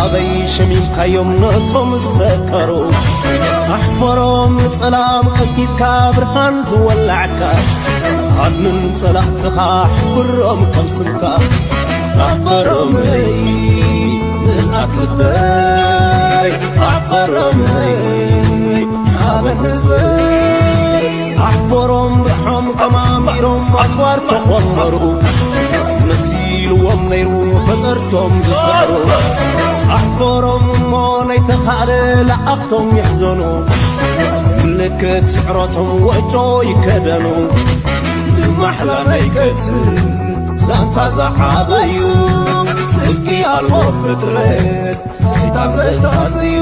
ኣበይ ሸሚምካዮም ነቶም ዝፈከሩ ኣሕፈሮም ንጸላም ቀቲትካ ብርሃን ዝወላዕካ ኣድንን ጸላእትኻ ኣሕፍሮም ከም ስምካ ኣሕፈሮመይ ንኣብ ልበይ ኣሕፈሮመይ ኣበን ህዝበይ ኣሕፈሮም ብዝሖም ቀማሚሮም ኣጽዋር ተኾመሩ መሲልዎም ነይሩ ፈጠርቶም ዝሰዕሩ ኣሕፈሮም እሞ ናይ ተኻእለ ለኣኽቶም ይሕዘኑ ምልክት ስዕረቶም ወጮ ይከደኑ ንማሕላ ናይ ገጽ ዛንታ ዝዓበዩ ጽድቂ ኣልቦ ፍጥረት ሰይጣን ዘሳስዩ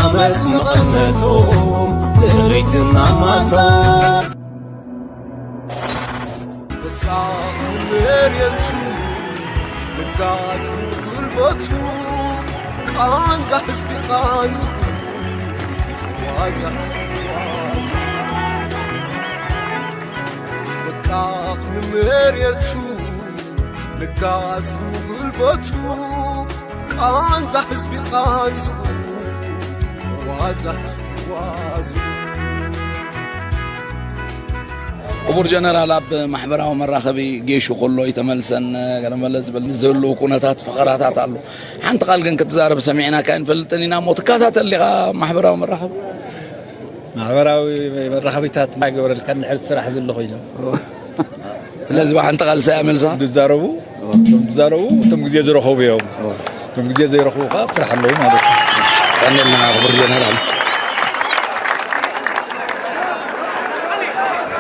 ዓመፅ መቐነቶም ንርኢትና ማቶም ልቃሕ ንመሬቱ ልጋስ ንጉልበቱ ቃንዛ ህዝቢ ቃንዝኡ ዋዛ ህዝቢ ዋዝኡ ልቃሕ ንመሬቱ ልጋስ ንጉልበቱ ቃንዛ ህዝቢ ቃንዝኡ ዋዛ ህዝቢ ዋዝኡ ክቡር ጀነራል ኣብ ማሕበራዊ መራኸቢ ጌሹ ከሎ ኣይተመልሰን ገለመለ ዝብል ንዝህልው ኩነታት ፈኸራታት ኣሎ። ሓንቲ ቃል ግን ክትዛረብ ሰሚዕናካ ኣይንፈልጥን ኢና እሞ ትከታተል ዲኻ ማሕበራዊ መራኸቢ? ማሕበራዊ መራኸቢታት እንታይ ገበረልካ እንድሕር ስራሕ ዘሎ ኮይኑ ስለዚ ብሓንቲ ቃል ሳያ መልሳ ዝዛረቡ እቶም ዝዛረቡ እቶም ግዜ ዝረኸቡ እዮም። እቶም ግዜ ዘይረኽቡ ከዓ ኣብ ስራሕ ኣለዉ ማለት እዩ። ቀኒልና ክቡር ጀነራል።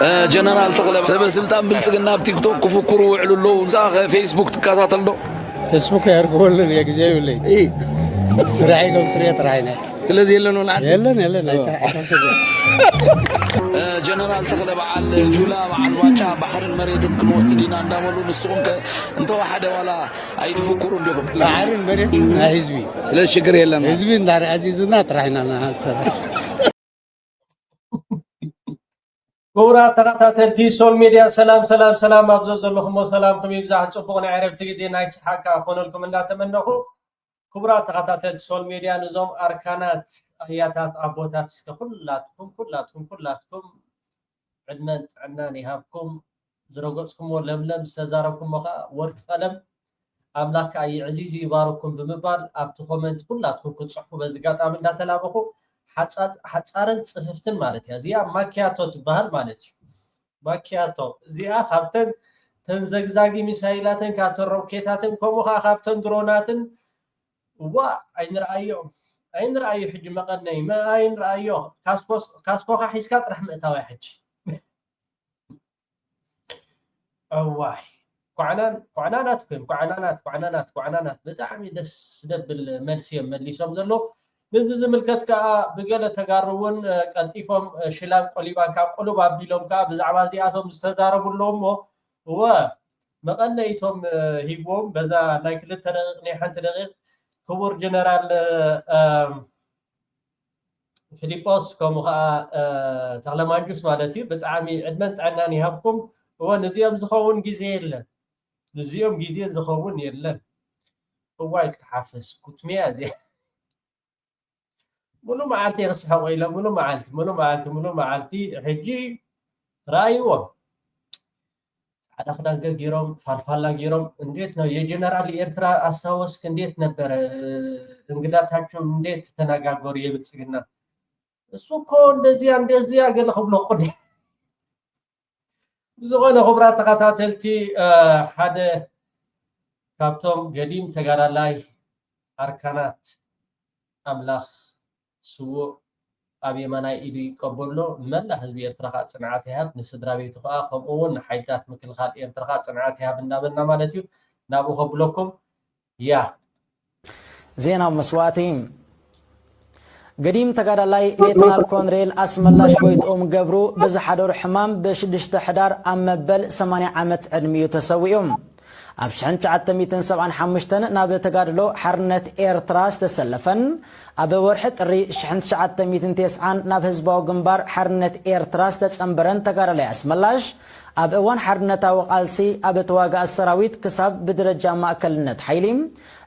እ፣ ጀነራል ተኽለ ሰበ ስልጣን ብልፅግና ኣብ ቲክቶክ ክፍክሩ ውዕሉ ኣለዉ። እዛ ከ ፌስቡክ ትከታተል ዶ? ፌስቡክ ኣየርክበሉን እየ ግዜ የብለይ። ስራሐይ ከም ትሪኦ ጥራሕ ኢና። ስለዚ የለን ወላ ሓንቲ? የለን የለን ኣይተ- ኣይተሓሳሰብን። እ፣ ጀነራል ተኽለ በዓል ጁላ በዓል ዋጫ ባሕርን መሬትን ክንወስድ ኢና እንዳበሉ ንስኹም ከ እንተወሓደ ዋላ ኣይትፍክሩ እንዲኹም? ባሕርን መሬትን ናይ ህዝቢ እዩ። ስለዚ ሽግር የለን። ህዝቢ እንዳተኣዚዝና ጥራሕ ኢና ንሰርሕ። ክቡራት ተኸታተልቲ ሶል ሜድያ ሰላም ሰላም ሰላም ኣብ ዘዘለኹሞ ሰላምኩም ይብዛሕ። ጽቡቕ ናይ ዕረፍቲ ግዜ ናይ ሰሓቅ ከኣ ክኾነልኩም እንዳተመነኹ ክቡራት ተኸታተልቲ ሶል ሜድያ ንዞም ኣርካናት ኣያታት ኣቦታት እስከ ኩላትኩም ኩላትኩም ኩላትኩም ዕድመን ጥዕናን ይሃብኩም። ዝረገጽኩሞ ለምለም ዝተዛረብኩሞ ከኣ ወርቂ ቀለም ኣምላኽ ከኣ ይዕዚዙ ይባርኩም ብምባል ኣብቲ ኮመንት ኩላትኩም ክትጽሕፉ በዚ ኣጋጣሚ እንዳተላበኹ ሓጻ- ሓጻርን ጽፍፍትን ማለት እያ። እዚኣ ማኪያቶ ትበሃል ማለት እዩ። ማኪያቶ እዚኣ ካብተን ተንዘግዛጊ ሚሳይላትን ካብተን ሮኬታትን ከምኡ ከኣ ካብተን ድሮናትን እዋ ኣይንርኣዮ ኣይንርኣዮ ሕጂ መቐነይ መ- ኣይንርኣዮ ካስኮስ- ካስኮኻ ሒዝካ ጥራሕ ምእታውያ ሕጂ እዋይ ኳዕናን ኳዕናናት ኮይን ኳዕናናት ኳዕናናት ኳዕናናት ብጣዕሚ ደስ ደብል መልሲ እዮም መሊሶም ዘሎ። ንዚ ዝምልከት ከዓ ብገለ ተጋሩ እውን ቀልጢፎም ሽላን ቆሊባን ካብ ቁልብ ኣቢሎም ከዓ ብዛዕባ እዚኣቶም ዝተዛረቡ ኣለዉ እሞ እወ መቐነይቶም ሂብዎም በዛ ናይ ክልተ ደቂቕ ናይ ሓንቲ ደቂቕ ክቡር ጀነራል ፊሊጶስ ከምኡ ከዓ ተክለማንጁስ ማለት እዩ። ብጣዕሚ ዕድመን ጥዕናን ይሃብኩም። እወ ንዚኦም ዝኸውን ግዜ የለን፣ ንዚኦም ግዜ ዝኸውን የለን። እዋይ ክትሓፍስ ኩትሜያ እዚኣ ሙሉ መዓልቲ ክስሕቁ ኢለ ሙሉ መዓልቲ ሙሉ መዓልቲ ሙሉ መዓልቲ ሕጂ ረኣይዎም ጻዕዳ ክዳን ገጊሮም ፋልፋላ ጌሮም እንዴት ነው የጀነራል ኤርትራ አስታወስክ እንዴት ነበረ እንግዳታቸው እንዴት ተነጋገሩ የብልጽግና እሱ እኮ እንደዚያ እንደዚያ ገለ ክብሎ እኮ ብዝኾነ ክቡራት ተኸታተልቲ ሓደ ካብቶም ገዲም ተጋዳላይ ኣርካናት ኣምላኽ ስዉእ ኣብ የማናይ ኢዱ ይቀበሎ ንመላእ ህዝቢ ኤርትራ ከዓ ፅንዓት ይሃብ ንስድራ ቤቱ ከዓ ከምኡ እውን ንሓይልታት ምክልኻል ኤርትራ ከዓ ፅንዓት ይሃብ እንዳበልና ማለት እዩ ናብኡ ከብለኩም ያ ዜና መስዋእቲ ገዲም ተጋዳላይ ሌተናል ኮንሬል ኣስመላሽ ጎይትኦም ገብሩ ብዝሓደሩ ሕማም ብሽዱሽተ ሕዳር ኣብ መበል ሰማንያ ዓመት ዕድሚኡ ተሰዊኡ። ኣብ ሽሕን ትሽዓተ ሚእትን ሰብዓን ሓሙሽተን ናብ ተጋድሎ ሓርነት ኤርትራ ዝተሰለፈን ኣብ ወርሒ ጥሪ ሽሕን ትሽዓተ ሚእትን ተስዓን ናብ ህዝባዊ ግንባር ሓርነት ኤርትራ ዝተጸንበረን ተጋዳላይ ኣስመላሽ፣ ኣብ እዋን ሓርነታዊ ቃልሲ ኣብ ተዋጋእ ሰራዊት ክሳብ ብደረጃ ማእከልነት ሓይሊ፣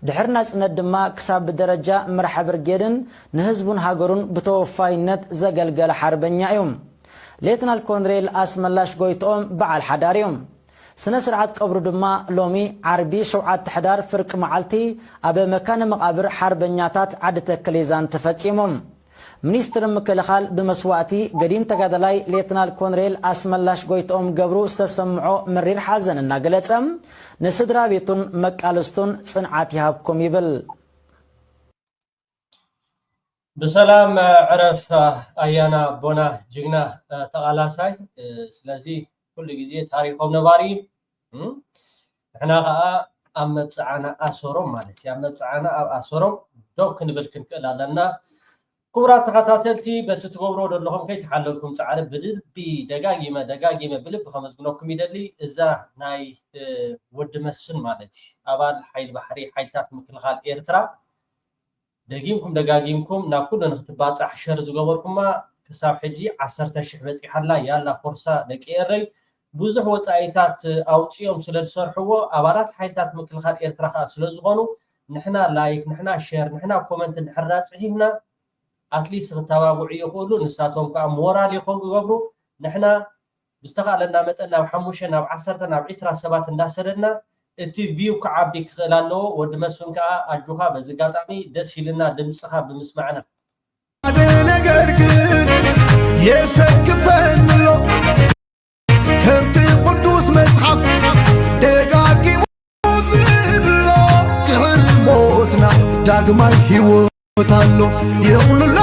ድሕሪ ናጽነት ድማ ክሳብ ብደረጃ መራሒ ብርጌድን ንህዝቡን ሃገሩን ብተወፋይነት ዘገልገለ ሓርበኛ እዩ። ሌትናል ኮንሬል ኣስመላሽ ጎይትኦም በዓል ሓዳር እዩ። ስነ ስርዓት ቀብሩ ድማ ሎሚ ዓርቢ ሸውዓተ ሕዳር ፍርቂ መዓልቲ ኣብ መካነ መቓብር ሓርበኛታት ዓዲ ተክሌዛን ተፈጺሙ። ሚኒስትሪ ምክልኻል ብመስዋእቲ ገዲም ተጋዳላይ ሌትናል ኮንሬል ኣስመላሽ ጎይትኦም ገብሩ ዝተሰምዖ መሪር ሓዘን እናገለጸ፣ ንስድራ ቤቱን መቃልስቱን ጽንዓት ይሃብኩም ይብል። ብሰላም ዕረፍ ኣያና ኣቦና ጅግና ተቓላሳይ። ስለዚ ኩሉ ግዜ ታሪኾም ነባሪ እዩ። ንሕና ከዓ ኣብ መብፅዓና ኣሰሮም ማለት እዩ። ኣብ መብፅዓና ኣብ ኣሰሮም ደው ክንብል ክንክእል ኣለና። ክቡራት ተኸታተልቲ፣ በቲ ትገብሮ ዘለኹም ከይተሓለልኩም ፃዕሪ ብልቢ ደጋጊመ ደጋጊመ ብልቢ ከመስግነኩም ይደሊ። እዛ ናይ ወዲ መስፍን ማለት እዩ ኣባል ሓይሊ ባሕሪ ሓይልታት ምክልኻል ኤርትራ ደጊምኩም ደጋጊምኩም ናብ ኩሉ ንክትባፃሕ ሸር ዝገበርኩማ ክሳብ ሕጂ ዓሰርተ ሽሕ በፂሓላ። ያላ ፎርሳ ደቂ ኤረይ። ብዙሕ ወፃኢታት ኣውፂኦም ስለ ዝሰርሕዎ ኣባላት ሓይልታት ምክልኻል ኤርትራ ከዓ ስለ ዝኾኑ ንሕና ላይክ፣ ንሕና ሸር፣ ንሕና ኮመንት እንድሕር ዳፅሒፍና ኣትሊስት ክተባብዑ ይኽእሉ። ንሳቶም ከዓ ሞራል ይኾን ክገብሩ። ንሕና ብዝተኻእለና መጠን ናብ ሓሙሽተ ናብ ዓሰርተ ናብ ዒስራ ሰባት እንዳሰደድና እቲ ቪው ክዓቢ ክኽእል ኣለዎ። ወዲ መስፍን ከዓ ኣጆኻ በዚ ኣጋጣሚ ደስ ኢልና ድምፅኻ ብምስማዕና። ሓደ ነገር ግን የሰክፈንሎ ከምቲ ቅዱስ መጽሓፍ ደጋጊሙ ዝብሎ ድሕሪ ሞትና ዳግማይ ህይወት ኣሎ። የቕሉሎ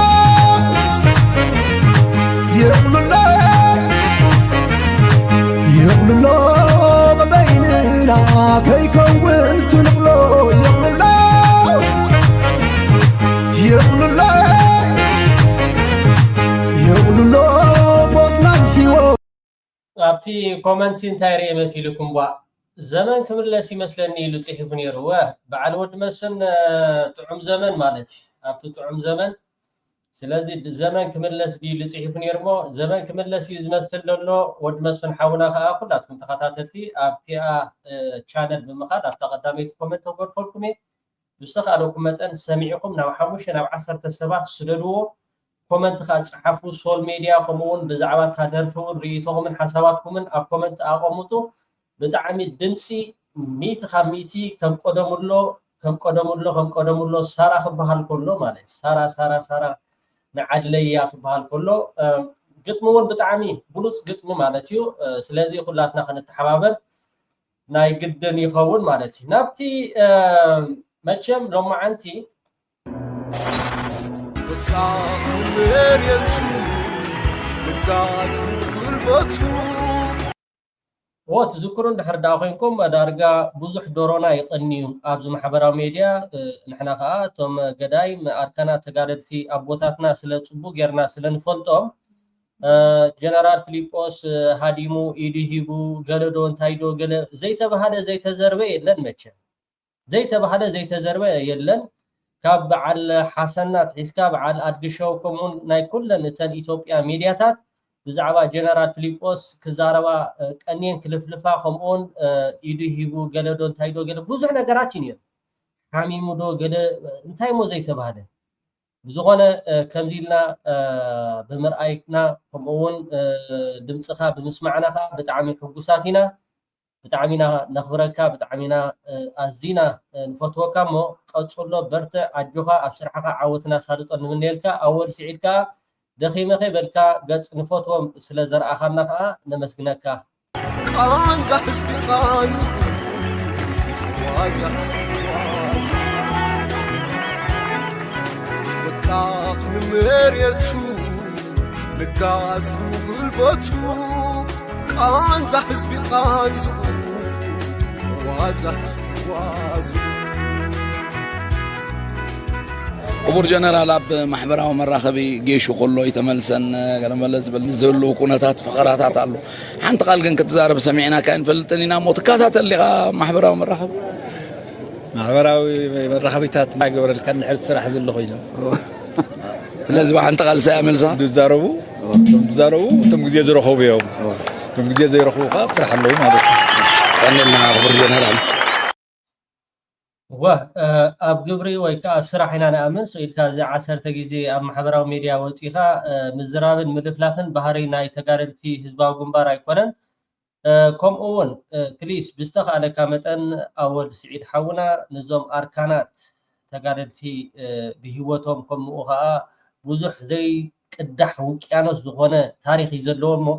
የቕሉሎ የቕሉሎ በበይንና ከይከውን ትንቕሎ። የቕሉሎ የቕሉሎ የቕሉሎ ሞትናን ህይወት ኣብቲ ኮመንቲ እንታይ ርኤ መሲልኩም ቧ ዘመን ክምለስ ይመስለኒ ኢሉ ጽሒፉ ነይሩ። ወ በዓል ወዲ መስፍን ጥዑም ዘመን ማለት እዩ። ኣብቲ ጥዑም ዘመን ስለዚ ዘመን ክምለስ ድዩ ኢሉ ጽሒፉ ነይሩ እሞ ዘመን ክምለስ እዩ ዝመስል ዘሎ። ወዲ መስፍን ሓውና ከዓ ኩላትኩም ተኸታተልቲ ኣብቲኣ ቻነል ብምኻድ ኣብታ ቀዳመይቲ ኮመንት ክገድፈልኩም እየ። ብዝተኻእለኩም መጠን ሰሚዕኹም ናብ ሓሙሽተ ናብ ዓሰርተ ሰባት ስደድዎ። ኮመንት ከዓ ጸሓፉ። ሶል ሜድያ ከምኡ እውን ብዛዕባ እታ ደርፊ እውን ርእይቶኹምን ሓሳባትኩምን ኣብ ኮመንት ኣቐምጡ። ብጣዕሚ ድምፂ ሚእቲ ካብ ሚእቲ ከም ቀደሙ ኣሎ ከም ቀደሙ ኣሎ ከም ቀደሙ ኣሎ ሳራ ክበሃል ከሎ ማለት ሳራ ሳራ ሳራ ንዓድለያ ክበሃል ከሎ ግጥሚ እውን ብጣዕሚ ብሉፅ ግጥሚ ማለት እዩ። ስለዚ ኩላትና ክንተሓባበር ናይ ግድን ይኸውን ማለት እዩ። ናብቲ መቸም ሎማዓንቲ መሬቱ ልጋስ ጉልበቱ ዎ ትዝክሩ እንድሕር ደኣ ኮይንኩም ዳርጋ ብዙሕ ዶሮና ይቐንዩ ኣብዚ ማሕበራዊ ሜድያ። ንሕና ከዓ እቶም ገዳይም ኣርካናት ተጋደልቲ ኣቦታትና ስለ ፅቡቅ ጌርና ስለ ንፈልጦም ጀነራል ፊሊጶስ ሃዲሙ ኢዱ ሂቡ ገለ ዶ እንታይ ዶ ገለ ዘይተባሃለ ዘይተዘርበ የለን። መቸም ዘይተባሃለ ዘይተዘርበ የለን። ካብ በዓል ሓሰናት ሒዝካ በዓል ኣድግሸው ከምኡውን ናይ ኩለን እተን ኢትዮጵያ ሚድያታት ብዛዕባ ጀነራል ፊሊጶስ ክዛረባ ቀንየን ክልፍልፋ ከምኡውን ኢዱ ሂቡ ገለ ዶ እንታይ ዶ ገለ ብዙሕ ነገራት እዩ ነይሩ። ሓሚሙ ዶ ገለ እንታይ ሞ ዘይተባህለ ብዝኾነ ከምዚ ኢልና ብምርኣይና ከምኡ እውን ድምፅኻ ብምስማዕና ከዓ ብጣዕሚ ሕጉሳት ኢና። ብጣዕሚ ኢና ነኽብረካ፣ ብጣዕሚ ኢና ኣዚና ንፈትወካ እሞ ቀፅሎ፣ በርትዕ፣ ኣጆኻ፣ ኣብ ስራሕኻ ዓወትን ኣሳልጦን ንምነየልካ። ኣወል ስዒድ ከዓ ደኺመ ከይበልካ ገፅ ንፈትዎም ስለ ዘርኣኻና ከዓ ነመስግነካ። ቃንዛ ህዝቢ ቃንዝኡ ዋዛ ህዝቢ ዋዝኡ ወጣፍ ንመሬቱ ልጋስ ንጉልበቱ ቃንዛ ህዝቢ ቃንዝኡ ዋዛ ህዝቢ ዋዝኡ ክቡር ጀነራል፣ ኣብ ማሕበራዊ መራኸቢ ጌሹ ከሎ ኣይተመልሰን፣ ገለመለ ዝብል ዝህልው ኩነታት ፈኸራታት ኣሎ። ሓንቲ ቃል ግን ክትዛረብ ሰሚዕናካ ኣይንፈልጥን ኢና እሞ ትከታተል ዲኻ ማሕበራዊ መራኸቢ? ማሕበራዊ መራኸቢታት እንታይ ገበረልካ እንድሕር እቲ ስራሕ ዘሎ ኮይኑ? ስለዚ ብሓንቲ ቃል ሰያ መልሳ? ዝዛረቡ፣ እቶም ዝዛረቡ፣ እቶም ግዜ ዝረኸቡ እዮም። እቶም ግዜ ዘይረኽቡ ከዓ ኣብ ስራሕ ኣለዉ ማለት እዩ። ቀኒልና ክቡር ጀነራል። እወ፣ ኣብ ግብሪ ወይ ከዓ ኣብ ስራሕ ኢና ንኣምን። ስቕ ኢልካ እዚ ዓሰርተ ግዜ ኣብ ማሕበራዊ ሚድያ ወፂኻ ምዝራብን ምልፍላፍን ባህሪ ናይ ተጋደልቲ ህዝባዊ ግንባር ኣይኮነን። ከምኡ እውን ፕሊስ ብዝተኻእለካ መጠን ኣወል ስዒድ ሓውና ነዞም ኣርካናት ተጋደልቲ ብሂወቶም ከምኡ ከዓ ብዙሕ ዘይቅዳሕ ውቅያኖስ ዝኾነ ታሪኽ እዩ ዘለዎ እሞ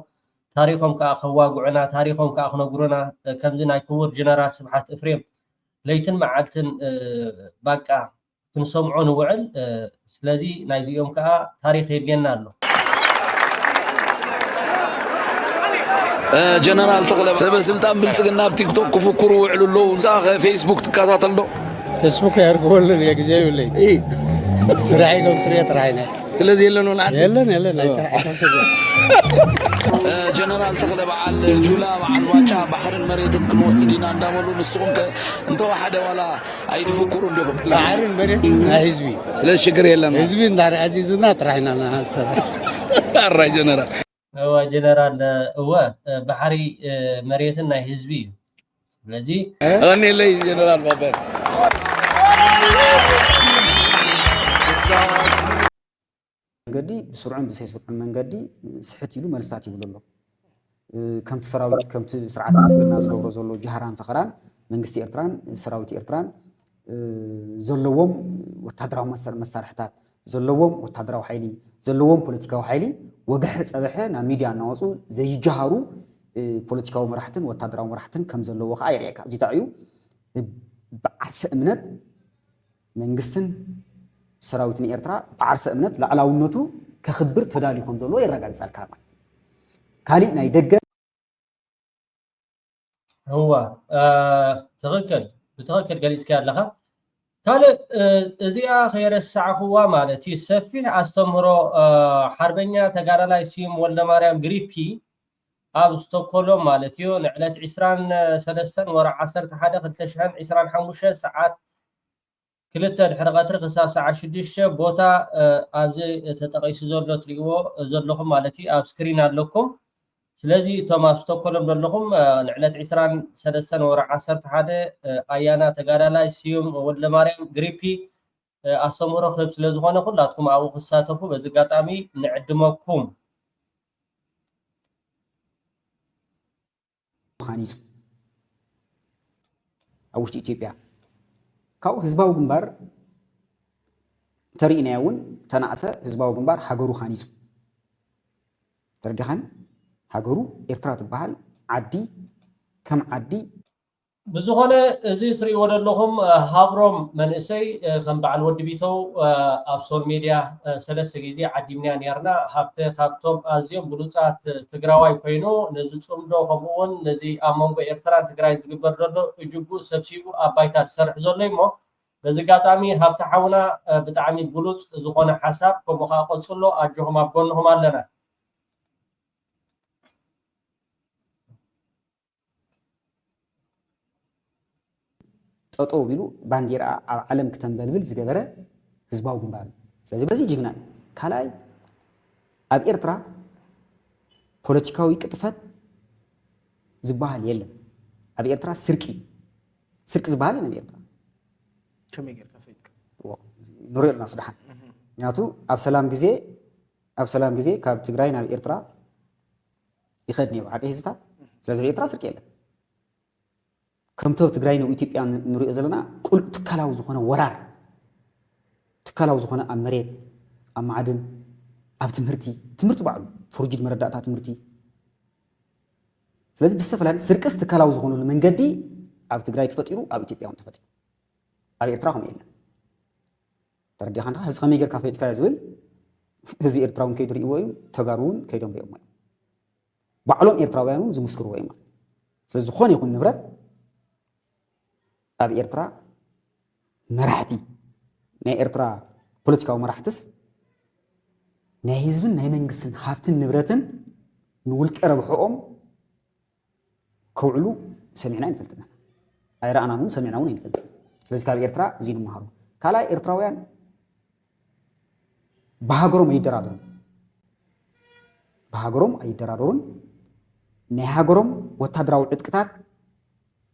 ታሪኾም ከዓ ከዋግዑና ታሪኾም ከዓ ክነግሩና ከምዚ ናይ ክቡር ጀነራል ስብሓት እፍሬም ለይትን መዓልትን ባቃ ክንሰምዖ ንውዕል። ስለዚ ናይዚኦም ከዓ ታሪኽ የድልየና ኣሎ። ጀነራል ተኽለ ሰበ ስልጣን ብልፅግና ኣብ ቲክቶክ ክፍክሩ ውዕሉ ኣለዉ። ንስኻ ፌስቡክ ትከታተል ዶ? ፌስቡክ ያርግወልን የግዜ ይብለይ ስራሒ ነው ትሪያ ጥራይ ናይ ስለዚ የለን ወላ የለን የለን ጀነራል ተኽለ በዓል ጁላ በዓል ዋጫ ባሕርን መሬትን ክንወስድ ኢና እንዳበሉ ንስኹም ከ እንተወሓደ ዋላ ኣይትፍክሩ እንዲኹም። ባሕርን መሬት ናይ ህዝቢ ስለዚ ሽግር የለን። ህዝቢ እንዳርኣዚዝና ጥራሕ ኢና ንሰርሕ። ኣራይ ጀነራል። እወ ጀነራል እወ ባሕሪ መሬትን ናይ ህዝቢ እዩ። ስለዚ ኣቐኒለይ ጀነራል ባባይ። መንገዲ ብስሩዕን ብዘይስሩዕን መንገዲ ስሕት ኢሉ መልስታት ይብሉ ኣሎ። ከምቲ ሰራዊት ከምቲ ስርዓት ብልፅግና ዝገብሮ ዘሎ ጃህራን ፈኸራን መንግስቲ ኤርትራን ሰራዊት ኤርትራን ዘለዎም ወታደራዊ መሳርሕታት ዘለዎም ወታደራዊ ሓይሊ ዘለዎም ፖለቲካዊ ሓይሊ ወግሐ ፀብሐ ናብ ሚድያ እናወፁ ዘይጀሃሩ ፖለቲካዊ መራሕትን ወታደራዊ መራሕትን ከም ዘለዎ ከዓ የርእየካ። እዚ እንታይ እዩ? ብዓርሰ እምነት መንግስትን ሰራዊትን ኤርትራ ብዓርሰ እምነት ላዕላውነቱ ከኽብር ተዳልዩ ከም ዘለዎ የረጋግፀልካ ማለት እዩ። ካሊእ ናይ ደገ እዋ ትኽክል ብትኽክል ገሊፅካ ኣለኻ። ካልእ እዚኣ ከይረሳዕኽዋ ማለት እዩ ሰፊሕ ኣስተምህሮ ሓርበኛ ተጋዳላይ ስዩም ወልደማርያም ግሪፒ ኣብ ስቶኮሎም ማለት እዩ ንዕለት ዒስራን ሰለስተን ወርሒ ዓሰርተ ሓደ ክልተ ሽሕን ዒስራን ሓሙሽተን ሰዓት ክልተ ድሕሪ ቀትሪ ክሳብ ሰዓት ሽዱሽተ ቦታ ኣብዚ ተጠቒሱ ዘሎ ትሪእዎ ዘለኹም ማለት እዩ ኣብ ስክሪን ኣለኩም። ስለዚ እቶም ኣብ ስቶኮሎም ዘለኹም ንዕለት ዒስራን ሰለስተን ወርሒ ዓሰርተ ሓደ ኣያና ተጋዳላይ ስዩም ወልደማርያም ግሪፒ ኣስተምህሮ ክህብ ስለዝኾነ ኩላትኩም ኣብኡ ክሳተፉ በዚ ኣጋጣሚ ንዕድመኩም። ሃኒፁ ኣብ ውሽጢ ኢትዮጵያ ካብኡ ህዝባዊ ግንባር እንተሪእናዮ እውን ተናእሰ ህዝባዊ ግንባር ሃገሩ ሃኒፁ ተረዲኻኒ ሃገሩ ኤርትራ ትበሃል ዓዲ ከም ዓዲ ብዝኾነ እዚ ትሪእዎ ዘለኹም ሃብሮም መንእሰይ ከም በዓል ወዲ ቢተው ኣብ ሶል ሜድያ ሰለስተ ግዜ ዓዲምናያ ኔርና። ሃብተ ካብቶም ኣዝዮም ብሉፃት ትግራዋይ ኮይኑ ነዚ ፅምዶ ከምኡ እውን ነዚ ኣብ መንጎ ኤርትራን ትግራይን ዝግበር ዘሎ እጅጉ ሰብሲቡ ኣብ ባይታ ዝሰርሕ ዘሎ እዩ እሞ በዚ ኣጋጣሚ ሃብተ ሓውና ብጣዕሚ ብሉፅ ዝኾነ ሓሳብ ከምኡ ከዓ ቀፅሎ ኣጆኹም ኣብ ጎንኹም ኣለና። ጠጠው ቢሉ ባንዲራ ኣብ ዓለም ክተንበልብል ዝገበረ ህዝባዊ ግንባር እዩ። ስለዚ በዚ ጅግና እዩ። ካልኣይ ኣብ ኤርትራ ፖለቲካዊ ቅጥፈት ዝበሃል የለን። ኣብ ኤርትራ ስርቂ ስርቂ ዝበሃል የለን ኣብ ኤርትራ። ከመይ ጌርካ ፈሊጥካ? ንሪኦ ኣለና ስደሓን ምክንያቱ ኣብ ሰላም ግዜ ኣብ ሰላም ግዜ ካብ ትግራይ ናብ ኤርትራ ይኸድ ነይሩ ሓቂ ህዝብታት ስለዚ ኣብ ኤርትራ ስርቂ የለን ከምቲ ኣብ ትግራይ ናብ ኢትዮጵያ ንሪኦ ዘለና ቁሉዕ ትካላዊ ዝኾነ ወራር ትካላዊ ዝኾነ ኣብ መሬት ኣብ ማዕድን ኣብ ትምህርቲ ትምህርቲ ባዕሉ ፍርጅድ መረዳእታ ትምህርቲ ስለዚ ብዝተፈላለዩ ስርቅስ ትካላዊ ዝኾነሉ መንገዲ ኣብ ትግራይ ተፈጢሩ ኣብ ኢትዮጵያ እውን ተፈጢሩ ኣብ ኤርትራ ከምኡ የለን ተረዲኻ እንዲኻ ህዚ ከመይ ጌርካ ፈሊጥካዮ ዝብል ህዝቢ ኤርትራ እውን ከይዱ ርእይዎ እዩ ተጋሩ እውን ከይዶም ርእዮሞ እዮም ባዕሎም ኤርትራውያን እውን ዝምስክርዎ እዮም ማለት ስለዚ ዝኾነ ይኹን ንብረት ኣብ ኤርትራ መራሕቲ ናይ ኤርትራ ፖለቲካዊ መራሕትስ ናይ ህዝብን ናይ መንግስትን ሃብትን ንብረትን ንውልቀ ረብሕኦም ከውዕሉ ሰሚዕና ኣይንፈልጥና። ኣይረኣናን እውን ሰሚዕና እውን ኣይንፈልጥን። ስለዚ ካብ ኤርትራ እዚ ንምሃሮ። ካልኣይ ኤርትራውያን ብሃገሮም ኣይደራደሩን። ብሃገሮም ኣይደራደሩን። ናይ ሃገሮም ወታደራዊ ዕጥቅታት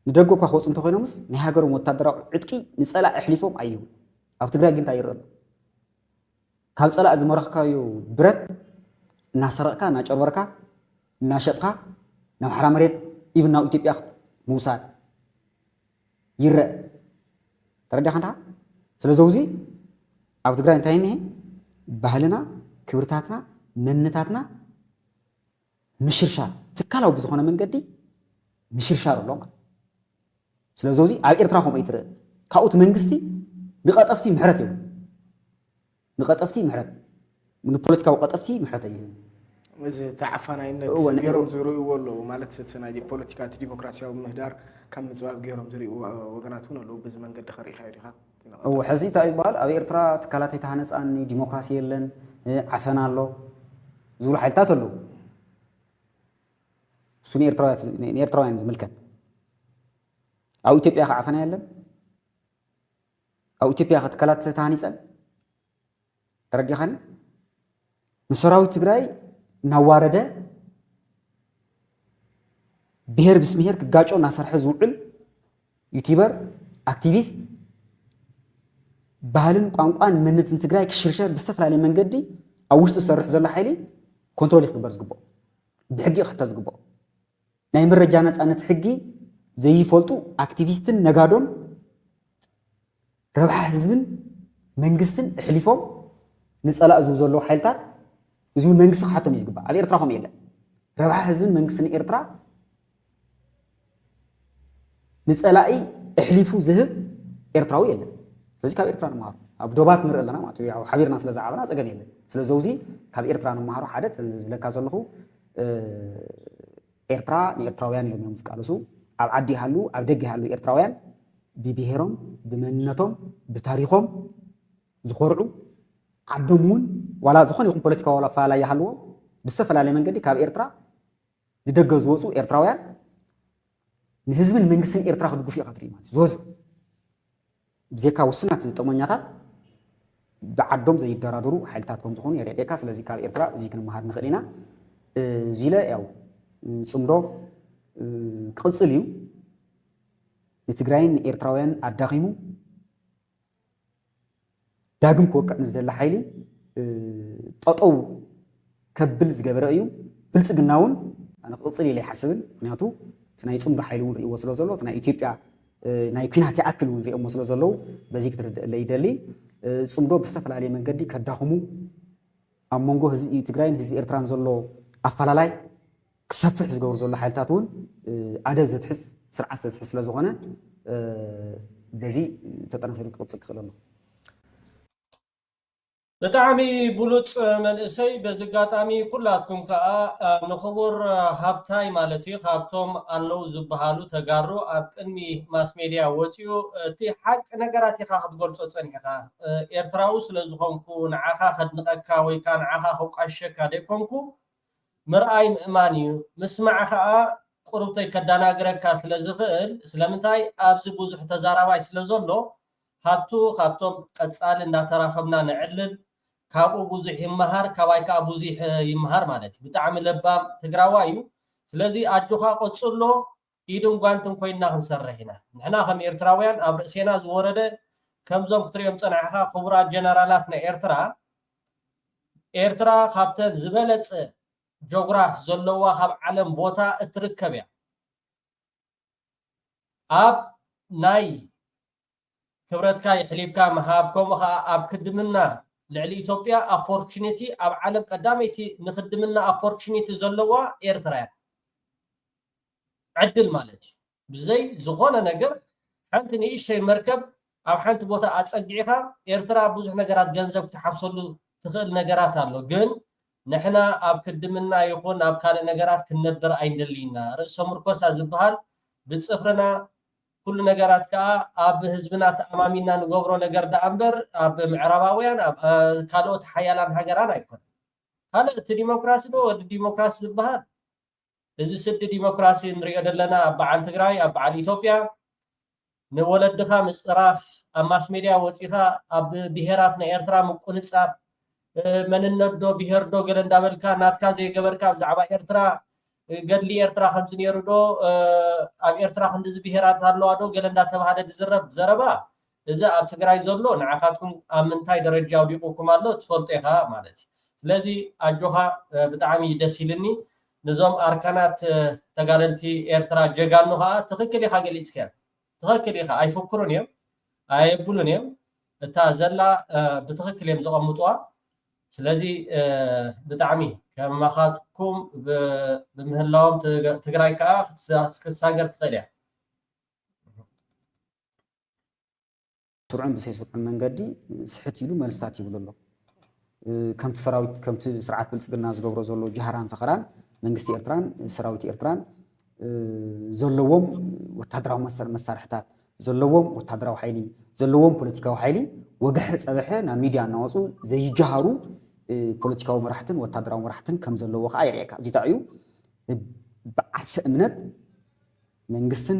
ንደገ እኳ ክወፁ እንተኮይኖምስ ናይ ሃገሮም ወታደራዊ ዕጥቂ ንፀላእ ኣሕሊፎም ኣይህቡን። ኣብ ትግራይ ግን እንታይ ይረአ ኣሎ? ካብ ፀላእ ዝመረኽካዮ ብረት እናሰረቕካ እናጨርበርካ እናሸጥካ ናብ ሓራ መሬት ኢቭን ናብ ኢትዮጵያ ምውሳድ ይረአ። ተረዲኻ እንዳ ስለዚ እዚ ኣብ ትግራይ እንታይ እኒሄ? ባህልና፣ ክብርታትና፣ መንነታትና ምሽርሻር፣ ትካላዊ ብዝኾነ መንገዲ ምሽርሻር ኣሎ ማለት። ስለዚ እዚ ኣብ ኤርትራ ከምኡ ይትርእ። ካብኡ እቲ መንግስቲ ንቐጠፍቲ ምሕረት ይህቡ። ንቐጠፍቲ ምሕረት፣ ንፖለቲካዊ ቀጠፍቲ ምሕረት ኣይህብን። እዚ ተዓፋናይነት ገይሮም ዝርእይዎ ኣለዉ ማለት እቲ ናይ ፖለቲካ እቲ ዲሞክራሲያዊ ምህዳር ካብ ምፅባብ ገይሮም ዝርእይዎ ወገናት እውን ኣለዉ። በዚ መንገዲ ከሪእካዮ ዲኻ? እዎ፣ ሕዚ እንታይ ዝበሃል ኣብ ኤርትራ ትካላት ኣይተሃነፃን፣ ዲሞክራሲ የለን፣ ዓፈና ኣሎ ዝብሉ ሓይልታት ኣለዉ። እሱ ንኤርትራውያን ዝምልከት። ኣብ ኢትዮጵያ ከ ዓፈና የለን? ኣብ ኢትዮጵያ ከ ትካላት ተሃኒፀን? ተረዲኻኒ? ንሰራዊት ትግራይ እናዋረደ ብሄር ምስ ብሄር ክጋጮ እናሰርሐ ዝውዕል ዩቲበር፣ ኣክቲቪስት፣ ባህልን ቋንቋን መንነትን ትግራይ ክሽርሸር ብዝተፈላለየ መንገዲ ኣብ ውሽጡ ዝሰርሕ ዘሎ ሓይሊ ኮንትሮል ክግበር ዝግብኦ፣ ብሕጊ ክሕተት ዝግብኦ። ናይ መረጃ ነፃነት ሕጊ ዘይፈልጡ ኣክቲቪስትን ነጋዶን ረብሓ ህዝብን መንግስትን ኣሕሊፎም ንፀላእ ዝህቡ ዘለዉ ሓይልታት፣ እዚ እውን መንግስቲ ክሓቶም እዩ ዝግባእ። ኣብ ኤርትራ ከምኡ የለን። ረብሓ ህዝብን መንግስትን ኤርትራ ንፀላኢ ኣሕሊፉ ዝህብ ኤርትራዊ የለን። ስለዚ ካብ ኤርትራ ንምሃሮ ኣብ ዶባት ንርኢ ኣለና ማለት እዩ። ሓቢርና ስለ ዝዓበና ፀገም የለን። ስለዚ እዚ ካብ ኤርትራ ንምሃሮ ሓደ ዝብለካ ዘለኹ ኤርትራ ንኤርትራውያን ኢሎም እዮም ዝቃለሱ። ኣብ ዓዲ ይሃሉ ኣብ ደገ ይሃሉ ኤርትራውያን ብብሄሮም ብመንነቶም ብታሪኾም ዝኾርዑ ዓዶም እውን ዋላ ዝኾነ ይኹን ፖለቲካዊ ዋላ ኣፈላላይ ይሃልዎም ብዝተፈላለየ መንገዲ ካብ ኤርትራ ንደገ ዝወፁ ኤርትራውያን ንህዝብን መንግስትን ኤርትራ ክድግፉ ኢኻ ትርኢ ማለት እዩ። ዝበዝሑ ብዘይካ ውሱናት ጥቕመኛታት ብዓዶም ዘይደራደሩ ሓይልታት ከም ዝኾኑ የረድኤካ። ስለዚ ካብ ኤርትራ እዚ ክንመሃር ንኽእል ኢና። እዚ ኢለ ያው ፅምዶ ክቕፅል እዩ። ንትግራይን ንኤርትራውያን ኣዳኺሙ ዳግም ክወቅዕ ንዝደሊ ሓይሊ ጠጠው ከብል ዝገበረ እዩ። ብልፅግና እውን ኣነ ክቕፅል ኢለ ይሓስብን። ምክንያቱ እቲ ናይ ፅምዶ ሓይሊ እውን ርእይዎ ስለ ዘሎ እቲ ናይ ኢትዮጵያ ናይ ኲናት ይኣክል እውን ርእዮሞ ስለ ዘለዉ በዚ ክትርድእለ ይደሊ። ፅምዶ ብዝተፈላለየ መንገዲ ከዳኽሙ ኣብ መንጎ ህዝቢ ትግራይን ህዝቢ ኤርትራን ዘሎ ኣፈላላይ ክሰፍሕ ዝገብሩ ዘሎ ሓይልታት እውን ኣደብ ዘትሕዝ ስርዓት ዘትሕዝ ስለ ዝኾነ በዚ ተጠናኺሩ ክቕፅል ክኽእል ኣሎ። ብጣዕሚ ብሉፅ መንእሰይ። በዚ ኣጋጣሚ ኩላትኩም ከዓ ንክቡር ሃብታይ ማለት እዩ ካብቶም ኣለዉ ዝበሃሉ ተጋሩ ኣብ ቅድሚ ማስ ሜድያ ወፂኡ እቲ ሓቂ ነገራት ኢኻ ክትገልፆ ፀኒሕኻ። ኤርትራዊ ስለ ዝኾንኩ ንዓኻ ከድንቐካ ወይ ከዓ ንዓኻ ከቋሽሸካ ዘይኮንኩ ምርኣይ ምእማን እዩ። ምስማዕ ከዓ ቁርብተይ ከዳናግረካ ስለ ዝኽእል ስለምንታይ ኣብዚ ብዙሕ ተዛራባይ ስለ ዘሎ ሃብቱ ካብቶም ቀፃሊ እንዳተራኸብና ነዕልል ካብኡ ብዙሕ ይመሃር ካባይ ከዓ ብዙሕ ይመሃር ማለት እዩ። ብጣዕሚ ለባም ትግራዋይ እዩ። ስለዚ ኣጆኻ ቀፅሎ ኢድን ጓንትን ኮይንና ክንሰርሕ ኢና። ንሕና ከም ኤርትራውያን ኣብ ርእሴና ዝወረደ ከምዞም ክትሪኦም ፀናሕኻ ክቡራት ጀነራላት ናይ ኤርትራ ኤርትራ ካብተን ዝበለፀ ጆግራፍ ዘለዋ ካብ ዓለም ቦታ እትርከብ እያ። ኣብ ናይ ክብረትካ የሕሊፍካ ምሃብ ከምኡ ከዓ ኣብ ክድምና ልዕሊ ኢትዮጵያ ኣፖርቹኒቲ ኣብ ዓለም ቀዳመይቲ ንክድምና ኣፖርቹኒቲ ዘለዋ ኤርትራ እያ። ዕድል ማለት እዩ። ብዘይ ዝኾነ ነገር ሓንቲ ንእሽተይ መርከብ ኣብ ሓንቲ ቦታ ኣፀጊዕኻ ኤርትራ ብዙሕ ነገራት ገንዘብ ክትሓፍሰሉ ትኽእል ነገራት ኣሎ። ግን ንሕና ኣብ ክድምና ይኹን ኣብ ካልእ ነገራት ክንነብር ኣይንደልይና። ርእሰ ምርኮሳ ዝበሃል ብፅፍርና ኩሉ ነገራት ከዓ ኣብ ህዝብና ተኣማሚና ንገብሮ ነገር ደኣ እምበር ኣብ ምዕራባውያን ኣብ ካልኦት ሓያላን ሃገራን ኣይኮነን። ካልእ እቲ ዲሞክራሲ ዶ ወዲ ዲሞክራሲ ዝበሃል እዚ ስዲ ዲሞክራሲ ንሪኦ ዘለና ኣብ በዓል ትግራይ ኣብ በዓል ኢትዮጵያ ንወለድኻ ምፅራፍ ኣብ ማስ ሜድያ ወፂኻ ኣብ ብሄራት ናይ ኤርትራ ምቁንፃብ መንነት ዶ ብሄር ዶ ገለ እንዳበልካ ናትካ ዘይገበርካ ብዛዕባ ኤርትራ ገድሊ ኤርትራ ከምዚ ነይሩ ዶ ኣብ ኤርትራ ክንዲዚ ብሄራት ኣለዋ ዶ ገለ እንዳተባሃለ ዝዝረብ ዘረባ እዚ ኣብ ትግራይ ዘሎ ንዓኻትኩም ኣብ ምንታይ ደረጃ ኣውዲቑኩም ኣሎ ትፈልጦ ኢኻ ማለት እዩ። ስለዚ ኣጆኻ ብጣዕሚ ደስ ኢልኒ። ንዞም ኣርካናት ተጋደልቲ ኤርትራ ጀጋኑ ከዓ ትኽክል ኢኻ ገሊፅካዮ። ትኽክል ኢኻ ኣይፍክሩን እዮም ኣየብሉን እዮም። እታ ዘላ ብትኽክል እዮም ዘቐምጥዋ። ስለዚ ብጣዕሚ ከማኻትኩም ብምህላዎም ትግራይ ከዓ ክትሳገር ትኽእል እያ። ስሩዕን ብሰይስሩዕን መንገዲ ስሕት ኢሉ መልስታት ይብሉ ኣሎ። ከምቲ ሰራዊት ከምቲ ስርዓት ብልፅግና ዝገብሮ ዘሎ ጃህራን ፈኸራን መንግስቲ ኤርትራን ሰራዊት ኤርትራን ዘለዎም ወታደራዊ መሳርሕታት ዘለዎም ወታደራዊ ሓይሊ ዘለዎም ፖለቲካዊ ሓይሊ ወግሐ ፀብሐ ናብ ሚድያ እናወፁ ዘይጀሃሩ ፖለቲካዊ መራሕትን ወታደራዊ መራሕትን ከም ዘለዎ ከዓ የርእየካ። እዚ እዩ ብዓርሰ እምነት መንግስትን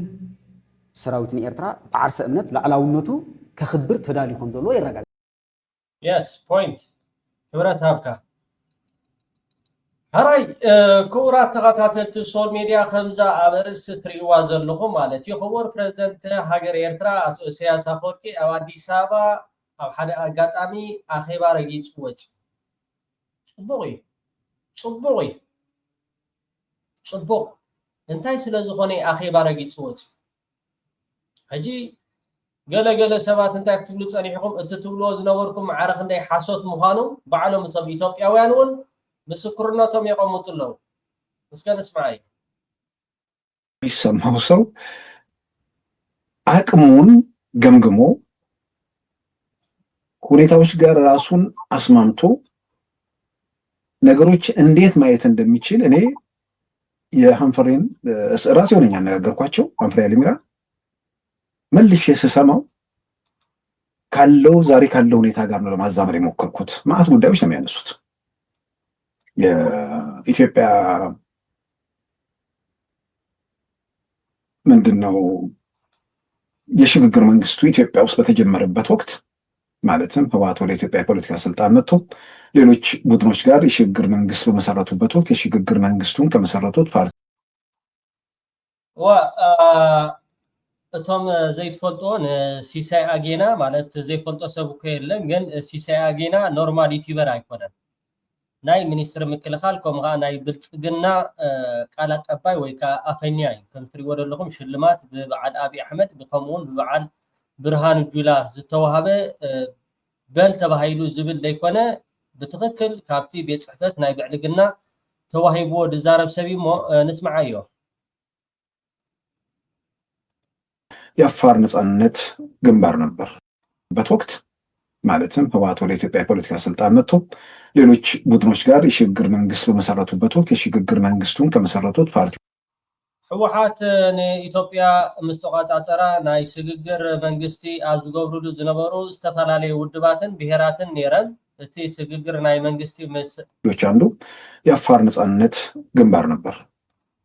ሰራዊትን ኤርትራ ብዓርሰ እምነት ላዕላውነቱ ከኽብር ተዳልዩ ከም ዘለዎ የረጋግፅ። የስ ፖይንት ክብረት ሃብካ። ሕራይ ክቡራት ተኸታተልቲ ሶል ሜድያ ከምዛ ኣብ ርእሲ ትርእይዋ ዘለኹም ማለት እዩ ክቡር ፕሬዝደንት ሃገር ኤርትራ ኣቶ ኢሳያስ ኣፈወርቂ ኣብ ኣዲስ ኣበባ ኣብ ሓደ ኣጋጣሚ ኣኼባ ረጊፁ ወፂ። ፅቡቕ እዩ ፅቡቕ እዩ ፅቡቕ እንታይ ስለ ዝኾነ ኣኼባ ረጊፁ ወፂ። ሕጂ ገለ ገለ ሰባት እንታይ ክትብሉ ፀኒሕኹም እቲ ትብልዎ ዝነበርኩም ማዕረ ክንደይ ሓሶት ምዃኑ ባዕሎም እቶም ኢትዮጵያውያን እውን ምስክርነቶም የቐምጡ ኣለዉ። እስከ ንስማዓይ። የሚሰማው ሰው አቅሙን ገምግሞ ሁኔታዎች ጋር ራሱን አስማምቶ ነገሮች እንዴት ማየት እንደሚችል እኔ የሀንፈሬን ራሴ ሆነኝ ያነጋገርኳቸው ሀንፈሬ አሊሚራ መልሼ ስሰማው ካለው ዛሬ ካለው ሁኔታ ጋር ነው ለማዛመድ የሞከርኩት። ማአት ጉዳዮች ነው የሚያነሱት። የኢትዮጵያ ምንድን ነው የሽግግር መንግስቱ ኢትዮጵያ ውስጥ በተጀመረበት ወቅት ማለትም ህወሓት ወደ ኢትዮጵያ የፖለቲካ ስልጣን መጥቶ ሌሎች ቡድኖች ጋር የሽግግር መንግስት በመሰረቱበት ወቅት የሽግግር መንግስቱን ከመሰረቱት ፓርቲ እዋ እቶም ዘይትፈልጥዎ ንሲሳይ ኣጌና ማለት ዘይፈልጦ ሰብ እኮ የለን፣ ግን ሲሳይ ኣጌና ኖርማል ዩቲዩበር ኣይኮነን። ናይ ሚኒስትሪ ምክልኻል ከምኡ ከዓ ናይ ብልፅግና ቃል ኣቀባይ ወይ ከዓ ኣፈኛ እዩ። ከም ትሪእዎ ዘለኹም ሽልማት ብበዓል ኣብይ ኣሕመድ ብከምኡ እውን ብበዓል ብርሃኑ ጁላ ዝተዋሃበ በል ተባሂሉ ዝብል ዘይኮነ ብትኽክል ካብቲ ቤት ፅሕፈት ናይ ብዕልግና ተዋሂብዎ ዝዛረብ ሰብ እዩ እሞ ንስምዓዮ። የአፋር ነጻነት ግንባር ነበር በት ወቅት ማለትም ህወሓት ወደ ኢትዮጵያ የፖለቲካ ስልጣን መጥቶ ሌሎች ቡድኖች ጋር የሽግግር መንግስት በመሰረቱበት ወቅት የሽግግር መንግስቱን ከመሰረቱት ፓርቲ ህወሓት ንኢትዮጵያ ምስ ተቋጻጸራ ናይ ስግግር መንግስቲ ኣብ ዝገብርሉ ዝነበሩ ዝተፈላለዩ ውድባትን ብሄራትን ነይረን። እቲ ስግግር ናይ መንግስቲ ምስ ሌሎች አንዱ የአፋር ነጻነት ግንባር ነበር።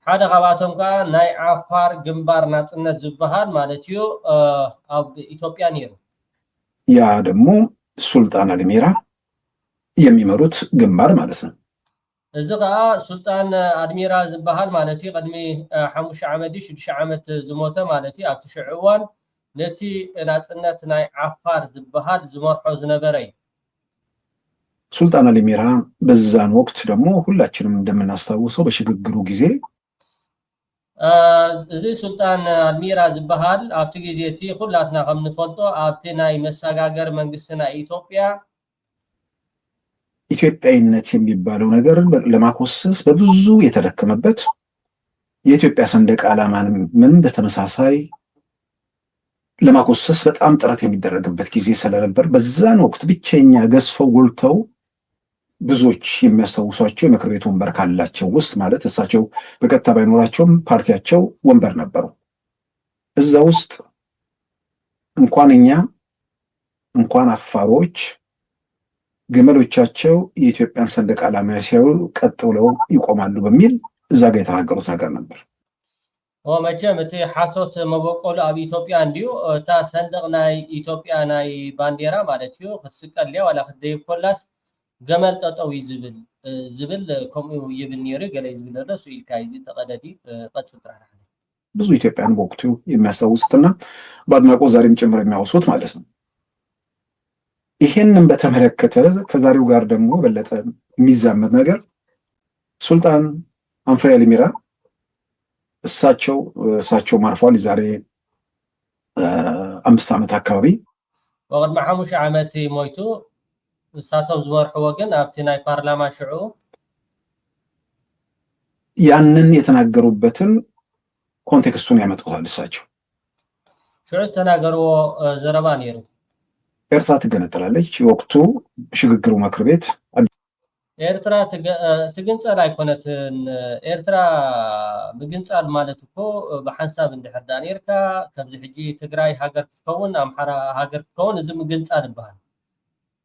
ሓደ ካብኣቶም ከዓ ናይ ዓፋር ግንባር ናጽነት ዝበሃል ማለት እዩ ኣብ ኢትዮጵያ ነይሩ። ያ ደግሞ ሱልጣን አልሚራ የሚመሩት ግንባር ማለት ነው። እዚ ከዓ ሱልጣን ኣድሚራ ዝበሃል ማለት እዩ ቅድሚ ሓሙሽተ ዓመት ድዩ ሽዱሽተ ዓመት ዝሞተ ማለት እዩ ኣብቲ ሽዑ እዋን ነቲ ናጽነት ናይ ዓፋር ዝበሃል ዝመርሖ ዝነበረ እዩ። ሱልጣን አልሚራ በዛን ወቅት ደግሞ ሁላችንም እንደምናስታውሰው በሽግግሩ ጊዜ እዚ ሱልጣን አልሚራ ዝበሃል ኣብቲ ግዜ እቲ ኩላትና ከም ንፈልጦ ኣብቲ ናይ መሰጋገር መንግስቲ ናይ ኢትዮጵያ ኢትዮጵያዊነት የሚባለው ነገር ለማኮሰስ በብዙ የተደከመበት የኢትዮጵያ ሰንደቅ ዓላማንም ምን በተመሳሳይ ለማኮሰስ በጣም ጥረት የሚደረግበት ጊዜ ስለነበር በዛን ወቅት ብቸኛ ገዝፈው ጎልተው ብዙዎች የሚያስታውሷቸው የምክር ቤት ወንበር ካላቸው ውስጥ ማለት እሳቸው በቀጥታ ባይኖራቸውም ፓርቲያቸው ወንበር ነበሩ። እዛ ውስጥ እንኳን እኛ እንኳን አፋሮች ገመሎቻቸው የኢትዮጵያን ሰንደቅ ዓላማ ሲያዩ ቀጥ ብለው ይቆማሉ በሚል እዛ ጋር የተናገሩት ነገር ነበር። ኦ መቸም እቲ ሓሶት መበቆሉ ኣብ ኢትዮጵያ እንድዩ። እታ ሰንደቕ ናይ ኢትዮጵያ ናይ ባንዴራ ማለት እዩ ክትስቀል ድያ ዋላ ክትደይብ ኮላስ ገመል ጠጠው እዩ ዝብል ዝብል ከምኡ ይብል ነይሩ። ገለ እዩ ዝብል ዘሎ እሱ ኢልካ እዚ ተቐደዲ ቀጽል ጥራሕ። ብዙ ኢትዮጵያን በወቅቱ የሚያስታውሱትና በአድናቆት ዛሬም ጭምር የሚያወሱት ማለት ነው። ይሄንን በተመለከተ ከዛሬው ጋር ደግሞ የበለጠ የሚዛመድ ነገር ሱልጣን አንፍሬ አሊሚራ እሳቸው እሳቸው ማርፏል የዛሬ አምስት ዓመት አካባቢ ወቅድሚ ሓሙሽተ ዓመት ሞይቱ። እሳቶም ዝመርሕዎ ግን ኣብቲ ናይ ፓርላማ ሽዑ ያንን የተናገሩበትን ኮንቴክስቱን ያመጡታል። እሳቸው ሽዑ ዝተናገርዎ ዘረባ ነይሩ። ኤርትራ ትገነጠላለች። የወቅቱ ሽግግሩ ምክር ቤት ኤርትራ ትግንጸል ኣይኮነትን። ኤርትራ ምግንጻል ማለት እኮ ብሓንሳብ እንድሕር ዳ ነርካ፣ ከምዚ ሕጂ ትግራይ ሃገር ክትከውን፣ ኣምሓራ ሃገር ክትከውን፣ እዚ ምግንጻል ይበሃል።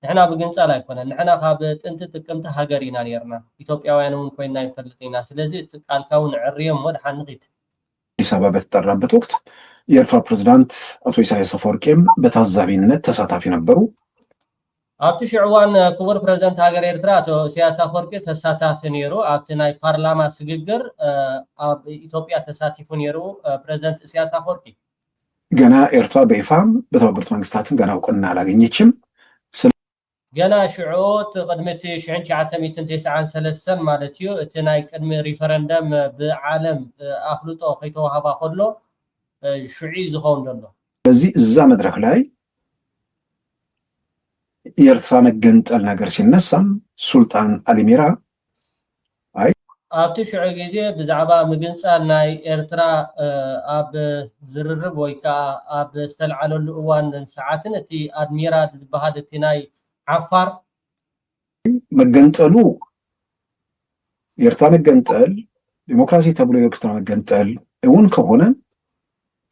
ንሕና ምግንጻል ኣይኮነን። ንሕና ካብ ጥንቲ ጥቅምቲ ሃገር ኢና ነርና። ኢትዮጵያውያን እውን ኮይና ይፈልጥ ኢና። ስለዚ እቲ ቃልካ እውን ዕርዮ እሞ ድሓን ንኺድ። አዲስ አበባ በተጠራበት ወቅት የኤርትራ ፕሬዝዳንት አቶ ኢሳያስ አፈወርቂም በታዛቢነት ተሳታፊ ነበሩ። ኣብቲ ሽዑ እዋን ክቡር ፕሬዝዳንት ሃገር ኤርትራ ኣቶ ኢሳያስ ኣፈወርቂ ተሳታፊ ነይሩ። ኣብቲ ናይ ፓርላማ ስግግር ኣብ ኢትዮጵያ ተሳቲፉ ነይሩ ፕሬዝዳንት ኢሳያስ ኣፈወርቂ። ገና ኤርትራ በይፋ በተባበሩት መንግስታትም ገና እውቅና አላገኘችም። ገና ሽዑ እቲ ቅድሚ እቲ ሽሕን ትሽዓተ ሚእትን ተስዓን ሰለስተን ማለት እዩ፣ እቲ ናይ ቅድሚ ሪፈረንደም ብዓለም ኣፍልጦ ከይተዋህባ ከሎ ሽዑ እዩ ዝኸውን ዘሎ። ስለዚህ እዛ መድረክ ላይ የኤርትራ መገንጠል ነገር ሲነሳም ሱልጣን አሊሚራ ኣብቲ ሽዑ ግዜ ብዛዕባ ምግንጻል ናይ ኤርትራ ኣብ ዝርርብ ወይ ከዓ ኣብ ዝተልዓለሉ እዋን ሰዓትን እቲ ኣድሚራል ዝበሃል እቲ ናይ ዓፋር መገንጠሉ የኤርትራ መገንጠል ዲሞክራሲ ተብሎ የኤርትራ መገንጠል እውን ከሆነ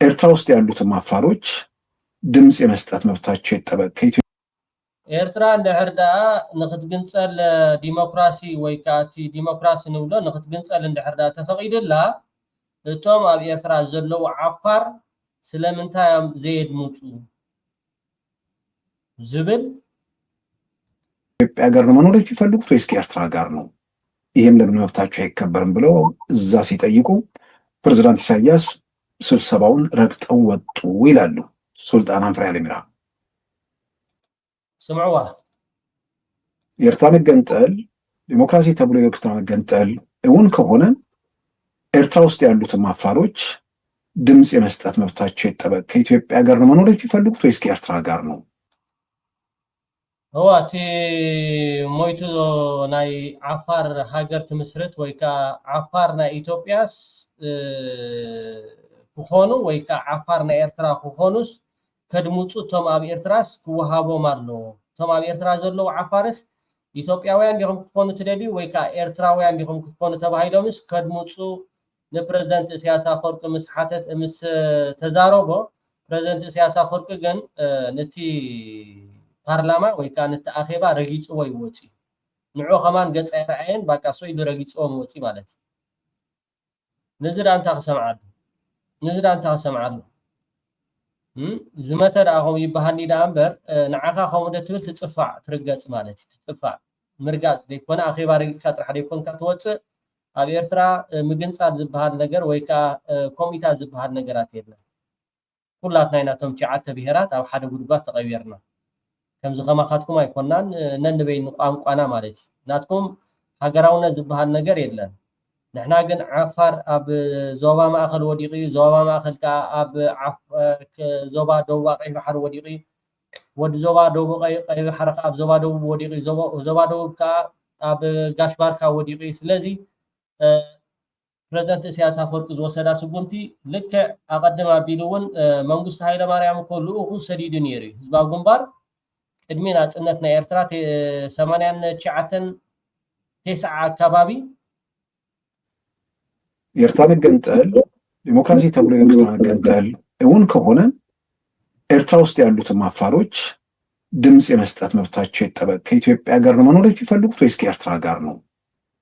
ኤርትራ ውስጥ ያሉትም አፋሮች ድምፅ የመስጠት መብታቸው ይጠበቅ። ከኢትዮ- ኤርትራ እንድሕር ደኣ ንክትግንጸል ዲሞክራሲ ወይ ከዓ እቲ ዲሞክራሲ ንብሎ ንክትግንጸል እንድሕር ደኣ ተፈቒድላ እቶም ኣብ ኤርትራ ዘለዉ ዓፋር ስለምንታይ እዮም ዘየድምፁ ዝብል ኢትዮጵያ ጋር ነው መኖር የሚፈልጉት ወይስ ከኤርትራ ጋር ነው? ይህም ለምን መብታቸው አይከበርም ብለው እዛ ሲጠይቁ ፕሬዝዳንት ኢሳያስ ስብሰባውን ረግጠው ወጡ ይላሉ ሱልጣን አንፍሬ አሊሚራ። ስምዕዋ የኤርትራ መገንጠል ዲሞክራሲ ተብሎ የኤርትራ መገንጠል እውን ከሆነ ኤርትራ ውስጥ ያሉትም አፋሮች ድምፅ የመስጠት መብታቸው ይጠበቅ። ከኢትዮጵያ ጋር ነው መኖር የሚፈልጉት ወይስ ከኤርትራ ጋር ነው? እዋ እቲ ሞይቱ ናይ ዓፋር ሃገር ትምስርት ወይ ከዓ ዓፋር ናይ ኢትዮጵያስ ክኾኑ ወይ ከዓ ዓፋር ናይ ኤርትራ ክኾኑስ ከድምፁ እቶም ኣብ ኤርትራስ ክወሃቦም ኣለዎ። እቶም ኣብ ኤርትራ ዘለዉ ዓፋርስ ኢትዮጵያውያን ዲኹም ክትኮኑ ትደልዩ ወይ ከዓ ኤርትራውያን ዲኹም ክትኮኑ ተባሂሎምስ ከድምፁ ንፕረዚደንት እስያስ ኣፈወርቂ ምስ ሓተት ምስ ተዛረቦ ፕረዚደንት እስያስ ኣፈወርቂ ግን ነቲ ፓርላማ ወይ ከዓ ነቲ ኣኼባ ረጊፅዎ ይወፂ። ንዑ ከማን ገፅ ኣይረኣየን ባቃ ሶ ኢሉ ረጊፅዎም ወፂ ማለት እዩ። ንዚ ዳ እንታይ ክሰምዓሉ ንዚ ዳ እንታይ ክሰምዓሉ ዝመተ ደኣ ከምኡ ይበሃልኒ ደኣ እምበር ንዓኻ ከምኡ ደ ትብል ትፅፋዕ ትርገፅ ማለት እዩ። ትፅፋዕ ምርጋፅ ዘይኮነ ኣኼባ ረጊፅካ ጥራሕ ዘይኮንካ ትወፅእ ኣብ ኤርትራ ምግንፃል ዝበሃል ነገር ወይ ከዓ ከምኡታት ዝበሃል ነገራት የለን። ኩላትና ኢና እቶም ትሽዓተ ብሄራት ኣብ ሓደ ጉድጓድ ተቐቢርና። ከምዚ ከማኻትኩም ኣይኮናን ነንበይኑ ቋንቋና ማለት እዩ። ናትኩም ሃገራውነት ዝበሃል ነገር የለን። ንሕና ግን ዓፋር ኣብ ዞባ ማእኸል ወዲቑ እዩ፣ ዞባ ማእኸል ከዓ ኣብ ዞባ ደቡብ ቀይሕ ባሕሪ ወዲቑ እዩ። ወዲ ዞባ ደቡብ ቀይሕ ባሕሪ ከዓ ኣብ ዞባ ደቡብ ወዲቑ እዩ። ዞባ ደቡብ ከዓ ኣብ ጋሽ ባርካ ወዲቑ እዩ። ስለዚ ፕረዚደንት እስያስ ኣፈወርቂ ዝወሰዳ ስጉምቲ ልክዕ ኣቐድም ኣቢሉ እውን መንግስቱ ሃይለማርያም እኮ ልኡኹ ሰዲዱ ነይሩ እዩ። ህዝባዊ ግንባር ቅድሚ ናፅነት ናይ ኤርትራ ሰማንያን ትሽዓተን ተስዓ ኣካባቢ ኤርትራ መገንጠል ዲሞክራሲ ተብሎ ኤርትራ መገንጠል እውን ከሆነ ኤርትራ ውስጥ ያሉትም አፋሮች ድምፅ የመስጠት መብታቸው ይጠበቅ። ከኢትዮጵያ ጋር ነው መኖር የሚፈልጉት ወይስ ከኤርትራ ጋር ነው?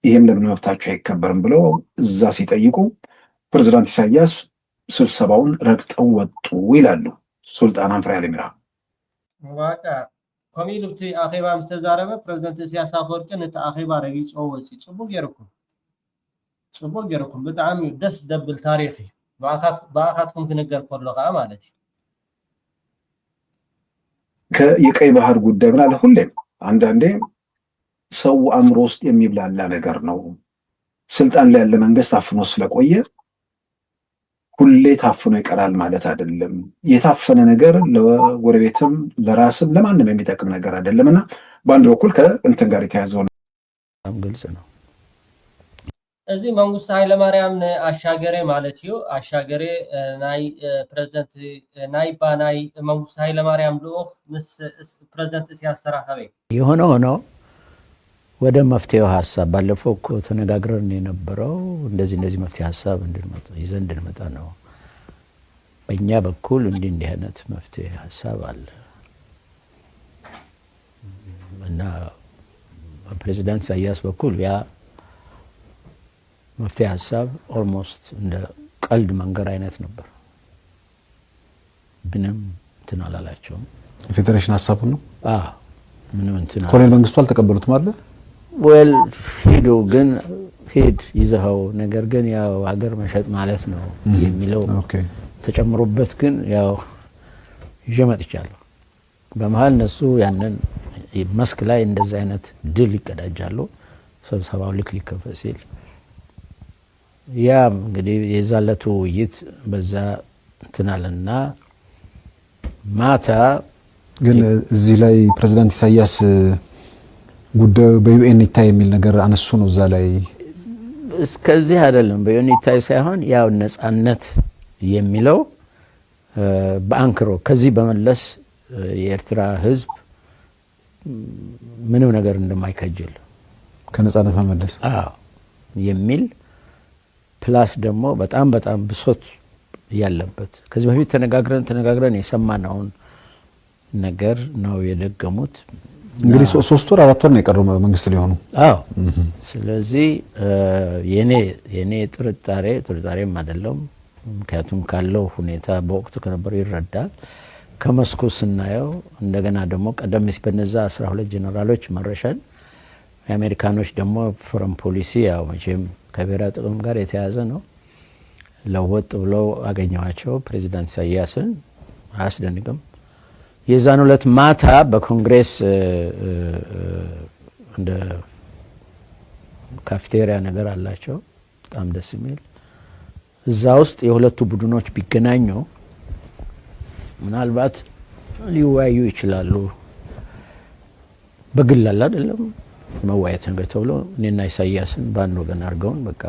ይህም ለምን መብታቸው አይከበርም ብለው እዛ ሲጠይቁ ፕሬዝዳንት ኢሳያስ ስብሰባውን ረግጠው ወጡ ይላሉ ሱልጣን አምፍራይ አሊሚራ። በቃ ከምኡ ኢሉ ኣብቲ ኣኼባ ምስ ተዛረበ ፕረዚደንት እስያስ ኣፈወርቂ ነቲ ኣኼባ ረጊፅዎ ወፂኡ። ፅቡቅ ገይርኩም፣ ፅቡቅ ገይርኩም። ብጣዕሚ ደስ ደብል ታሪክ እዩ። ብኣኻት- ብኣኻትኩም ክንገር ከሎ ከዓ ማለት እዩ። ከ- የቀይ ባህር ጉዳይ ምናለ ሁሌም አንዳንዴ ሰው አእምሮ ውስጥ የሚብላላ ነገር ነው። ስልጣን ላይ ያለ መንግስት አፍኖ ስለቆየ ሁሌ ታፍኖ ይቀራል ማለት አይደለም። የታፈነ ነገር ለጎረቤትም ለራስም ለማንም የሚጠቅም ነገር አይደለም እና በአንድ በኩል ከእንትን ጋር የተያዘው ነው። በጣም ግልጽ ነው። እዚ መንግስቱ ኃይለማርያም ንኣሻገሬ ማለት እዩ። ኣሻገሬ እ፣ ናይ እ፣ ፕረዚደንት እ፣ ናይ ባ ናይ መንግስቱ ኃይለማርያም ልኡኽ ምስ እስ- ፕረዚደንት እስያስ ተራኸበ። የሆነ ሆኖ ወደ መፍትሄው ሀሳብ ባለፈው እኮ ተነጋግረን የነበረው እንደዚህ እንደዚህ መፍትሄ ሀሳብ እንድንመጣ ይዘን እንድንመጣ ነው። በእኛ በኩል እንዲህ እንዲህ አይነት መፍትሄ ሀሳብ አለ እና በፕሬዚዳንት ኢሳያስ በኩል ያ መፍትሄ ሀሳብ almost እንደ ቀልድ መንገር አይነት ነበር። ምንም እንትን አላላቸውም። የፌዴሬሽን ሀሳቡን ነው። አዎ፣ ምንም እንትን አላ- ኮሎኔል መንግስቱ አልተቀበሉትም አለ። well ሂዱ ግን ሂድ ይዘኸው፣ ነገር ግን ያው ሀገር መሸጥ ማለት ነው እም፣ የሚለው ኦኬ። ተጨምሮበት ግን ያው ይዤ መጥቻለሁ። በመሀል እነሱ ያንን መስክ ላይ እንደዚህ አይነት ድል ይቀዳጃሉ። ስብሰባው ልክ ሊከፈት ሲል ያ እንግዲህ የዛለቱ ውይይት በዛ እንትን አለና ማታ ግን እዚህ ላይ ፕሬዚዳንት ኢሳያስ ጉዳዩ በ ዩ ኤን ይታይ የሚል ነገር አነሱ ነው። እዛ ላይ እስከዚህ አይደለም በ ዩ ኤን ይታይ ሳይሆን ያው ነጻነት የሚለው እ፣ በአንክሮ ከዚህ በመለስ እ፣ የኤርትራ ህዝብ ምንም ነገር እንደማይከጅል ከነጻነት መመለስ አዎ የሚል ፕላስ ደግሞ በጣም በጣም ብሶት ያለበት ከዚህ በፊት ተነጋግረን ተነጋግረን የሰማነውን ነገር ነው የደገሙት። እንግዲህ ሶ- ሶስት ወር አራት ወር ነው የቀረው መንግስት ሊሆኑ። አዎ ስለዚህ እ፣ የኔ የኔ ጥርጣሬ ጥርጣሬም አይደለም፣ ምክንያቱም ካለው ሁኔታ በወቅቱ ከነበረው ይረዳል። ከመስኩ ስናየው እንደገና ደግሞ ቀደም ሲል በነዛ አስራ ሁለት ጀነራሎች መረሸን የአሜሪካኖች ደግሞ ፎረን ፖሊሲ ያው መቼም ከብሔራዊ ጥቅም ጋር የተያያዘ ነው። ለወጥ ብለው አገኘኋቸው። ፕሬዚዳንት ኢሳያስን አያስደንቅም። የዛን ዕለት ማታ በኮንግሬስ እ፣ እ፣ እ፣ እንደ ካፍቴሪያ ነገር አላቸው፣ በጣም ደስ የሚል። እዛ ውስጥ የሁለቱ ቡድኖች ቢገናኙ ምናልባት ሊወያዩ ይችላሉ። በግል አለ አይደለም መወያየት ነገር ተብሎ እኔና ኢሳያስን በአንድ ወገን አድርገውን በቃ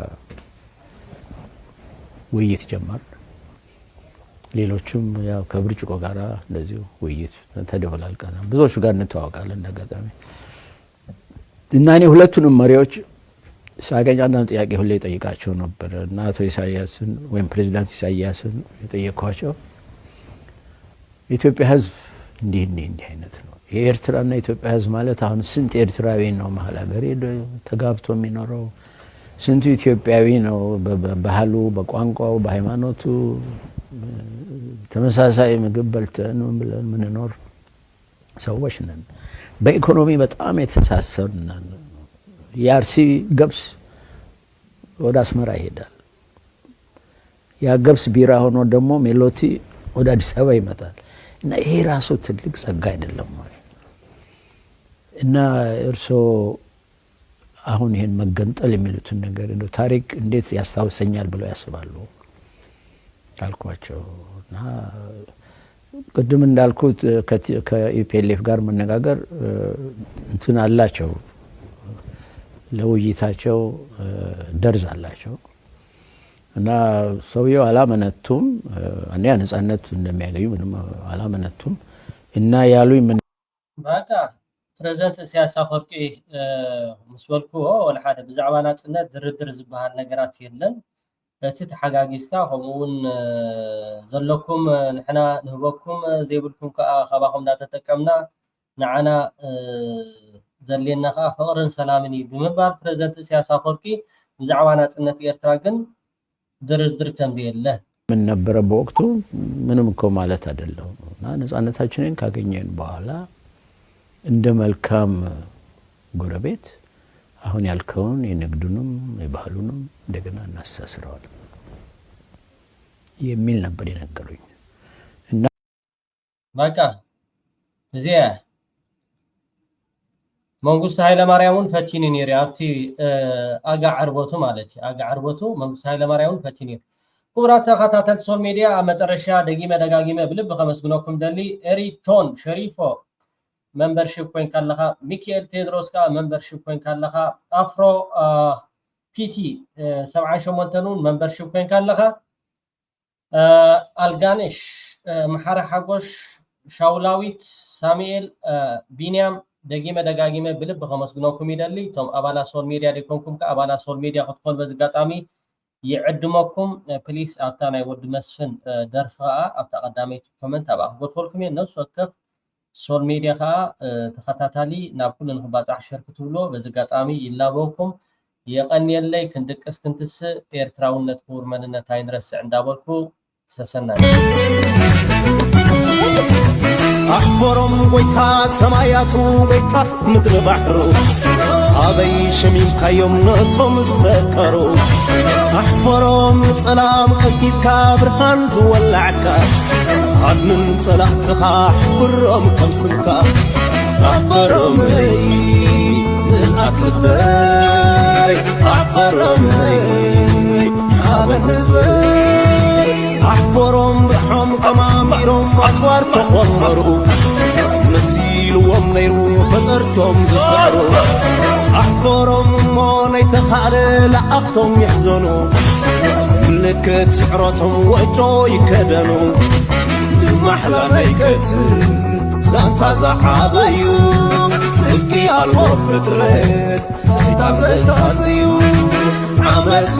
ውይይት ጀመር። ሌሎችም ያው ከብርጭቆ ጋር እንደዚሁ ውይይት ተደበላልቀናል። ብዙዎቹ ጋር እንተዋወቃለን እንዳጋጣሚ እና እኔ ሁለቱንም መሪዎች ሳገኝ አንዳንድ ጥያቄ ሁሌ ጠይቃቸው ነበር እና አቶ ኢሳያስን ወይም ፕሬዚዳንት ኢሳያስን የጠየኳቸው የኢትዮጵያ ህዝብ እንዲህ እንዲህ እንዲህ አይነት ነው። የኤርትራና የኢትዮጵያ ህዝብ ማለት አሁን ስንት ኤርትራዊ ነው መሀል ሀገር ሄዶ ተጋብቶ የሚኖረው? ስንቱ ኢትዮጵያዊ ነው በ- በ- ባህሉ፣ በቋንቋው፣ በሃይማኖቱ ተመሳሳይ ምግብ በልተን ምን ብለን ምንኖር ሰዎች ነን። በኢኮኖሚ በጣም የተሳሰርን ነን። የአርሲ ገብስ ወደ አስመራ ይሄዳል። ያ ገብስ ቢራ ሆኖ ደግሞ ሜሎቲ ወደ አዲስ አበባ ይመጣል። እና ይሄ ራሱ ትልቅ ጸጋ አይደለም ወይ? እና እርሶ አሁን ይሄን መገንጠል የሚሉትን ነገር እንደው ታሪክ እንዴት ያስታውሰኛል ብለው ያስባሉ አልኳቸው። እና ቅድም እንዳልኩት ከቲ- ከ ኢ ፒ ኤል ኤፍ ጋር መነጋገር እ፣ እንትን አላቸው፣ ለውይይታቸው እ፣ ደርዝ አላቸው። እና ሰውየው አላመነቱም። እ፣ አንደኛ ነጻነት እንደሚያገኙ ምንም አላመነቱም። እና ያሉኝ ምን በቃ ፕረዚደንት እስያስ ኣፈወርቂ እ፣ ምስ በልክዎ ወላ ሓደ ብዛዕባ ናጽነት ድርድር ዝበሃል ነገራት የለን። እቲ ተሓጋጊዝካ፣ ከምኡ እውን ዘለኩም ንሕና ንህበኩም፣ ዘይብልኩም ከዓ ካባኹም እንዳተጠቀምና፣ ንዓና ዘድልየና ከዓ ፍቕርን ሰላምን እዩ ብምባል ፕረዚደንት ኢሳያስ ኣፈወርቂ ብዛዕባ ናፅነት ኤርትራ ግን ድርድር ከምዘየለ። ምን ነበረ በወቅቱ? ምንም እኮ ማለት አይደለም። እና ነፃነታችንን ካገኘን በኋላ እንደ መልካም ጎረቤት አሁን ያልከውን የንግዱንም የባህሉንም እንደገና እናስተሳስረዋለን የሚል ነበር የነገሩኝ። እና በቃ እዚኣ መንግስቱ ኃይለማርያም እውን ፈቲኑ ነይሩ ኣብቲ ኣጋ ዕርበቱ ማለት እዩ። ኣጋ ዕርበቱ መንግስቱ ኃይለማርያም እውን ፈቲኑ ነይሩ። ክቡራት ተኸታተልቲ ሶል ሜድያ፣ ኣብ መጠረሻ ደጊመ ደጋጊመ ብልቢ ከመስግነኩም ደሊ። ኤሪቶን ሸሪፎ መንበርሺፕ ኮይንካ ኣለኻ። ሚኪኤል ቴድሮስ ከዓ መንበርሺፕ ኮይንካ ኣለኻ። ኣፍሮ ፒቲ ሰብዓን ሸሞንተን እውን መንበርሺፕ ኮይንካ ኣለኻ። ኣልጋነሽ፣ መሓሪ ሓጎሽ፣ ሻውላዊት፣ ሳሙኤል፣ ቢንያም፣ ደጊመ ደጋጊመ ብልቢ ከመስግነኩም ይደሊ። እቶም ኣባላት ሶል ሜድያ ደይኮንኩም ከ ኣባላት ሶል ሜድያ ክትኮኑ በዚ ኣጋጣሚ ይዕድመኩም። ፕሊስ ኣብታ ናይ ወዲ መስፍን ደርፊ ከዓ ኣብታ ቀዳመይቲ ኮመንት ኣብኣ ክጎድፈልኩም እየ። ነፍሲ ወከፍ ሶል ሜድያ ከዓ ተኸታታሊ ናብ ኩሉ ንክባፃሕ ሸር ክትብሎ በዚ ኣጋጣሚ ይላበወኩም። የቐንየለይ። ክንድቅስ ክንትስእ ኤርትራውነት ክቡር መንነት ኣይንረስዕ እንዳበልኩ ሰሰናይ። ኣሕፈሮም ጎይታ ሰማያቱ ጎይታ ምድሪ ባሕሩ ኣበይ ሸሚምካዮም ነቶም ዝፈከሩ ኣሕፈሮም ንጸላም ቀዲድካ ብርሃን ዝወላዕካ ኣድምን ጸላእትኻ ኣሕፍሮም ከም ስምካ ኣሕፈሮመይ ንኣክልበይ ኣሕፈሮመይ ኣበን ህዝበይ ኣሕፈሮም ብዝሖም ቀማሚሮም ኣፅዋር ተኾመሩ መሲልዎም ነይሩ ፈጠርቶም ዝሰዕሩ ኣሕፈሮም እሞ ነይተኻእለ ለኣኽቶም ይሕዘኑ ምልክት ስዕረቶም ወጮ ይከደኑ ንማሕላ ናይ ቀትር ዛንታ ዝዓበዩ ጽድቂ ኣልቦ ፍጥረት ሰይጣን ዘሳስዩ ዓመፅ